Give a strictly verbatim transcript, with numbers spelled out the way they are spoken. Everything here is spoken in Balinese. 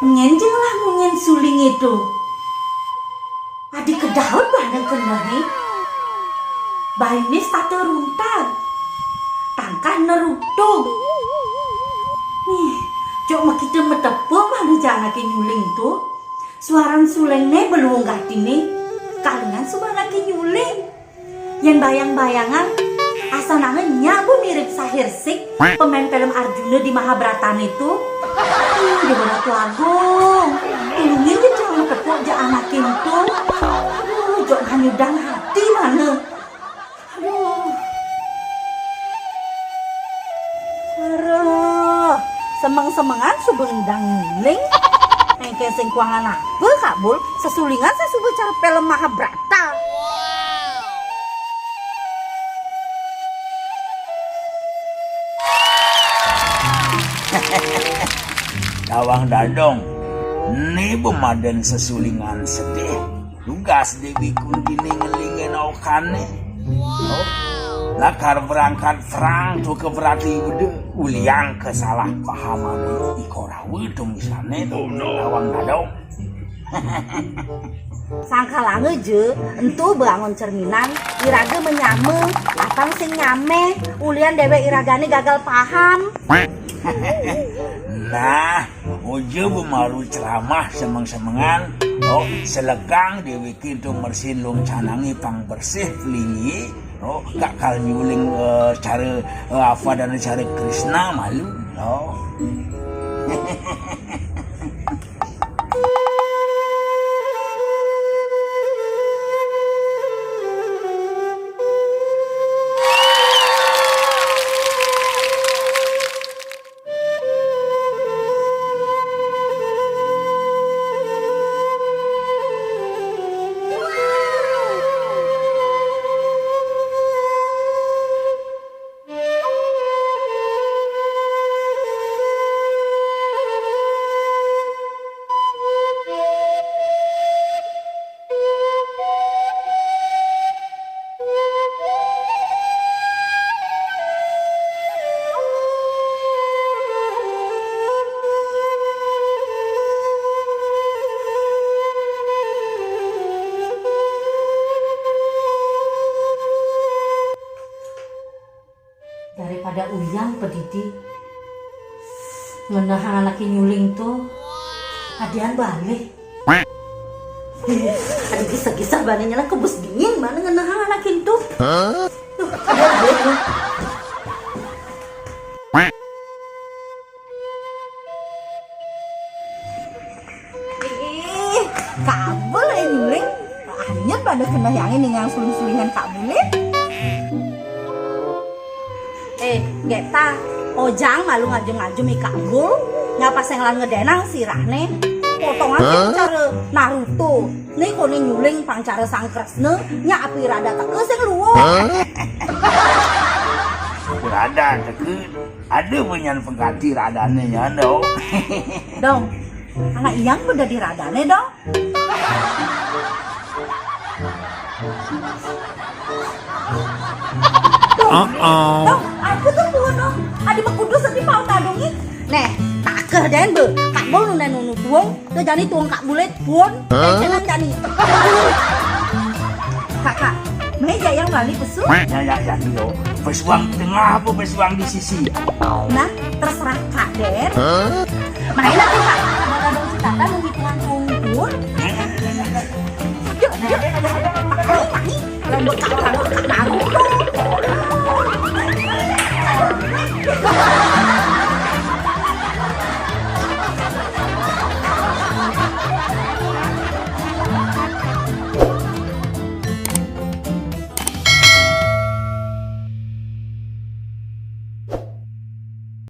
Nyén jeng lah munyin suling to. Adi kedaut bareng kenehé. Bainé sata runtag. Tangkah nerutug. Nih, cok makita matepuk maneh ja anaké nyuling to. Suaran sulingné beluung gatiné. Kalingan suba anaké nyuling. Yén bayang-bayangan, asananga nyak Bu mirip Shaheer Sheikh, pemain film Arjuna di Mahabharatané to. Ih, Déwa Ratu Agung. Tulungin ja jang matepuk ja anaké to. Aduh, jok nganyudang hati maneh. Aduh. Aduh, semeng-semengan suba endang nyuling. Engkén sing kuangan apa, Kak Bul? Sesulingan sing suba cara film Mahabharata. Tawang dadong, né ba madan sesulingan sedih. Tugas Déwi Kuntiné ngelingin aukané. Oh, lakar berangkat perang to ka Bratibéda, ulian kesalahpahamané I Korawa to misané to. Tawang dadong. Sangkalanga ja, ento ba angon cerminan, iraga manyama, apang sing nyamé, ulian déwék iragané gagal paham. Nah, oja ba malu ceramah semeng-semengan, oh, selegang déwéké to mersihin luung canangé pang bersih pelinggih, oh, kakal nyuling, eh, cara, eh, apa adané cara Krishna malu, oh. Daripada uyang padidi ngenehang anaké nyuling to, adian balik. Aduh, gisah-gisah bani nyelang kebus dingin, mana ngenehang anaké to. Duh, adian balik. Ih, Kak Bul, eh, nyuling. Anyep pada keneh yang ini ngang suling-sulingan Kak Bul, eh. Eh, Geta, ojang malu ngajum-ngajum I Kak Bul, ngapa sing lan ngedenang sirahné. Potongan cara Naruto. Né koné nyuling pang cara Sang Kresna, nya apa irada teka sing luung. Irada teka, ada menyan pengganti iradané nya, dong. Dong, anak iyang pada diradané, dong. Dong, dong, apa to puun, dong? Adi makudus adi paut adungi. Neh, takeh dén bé. Kak Bul nunda nunu tuung, to jani tuung Kak Bulit, puun. Hah? Jangan jani. Kakak, méh ja yang bali pesu? Ya, ya, ya, yo. Pesuang di tengah apa pesuang di sisi? Nah, terserah Kak dén. Hah? Main aku, Kak. Ada dong citata mau hitungan kumpul. Yuk, yuk, yuk. Main, main. Lalu Kak, lalu Kak, lalu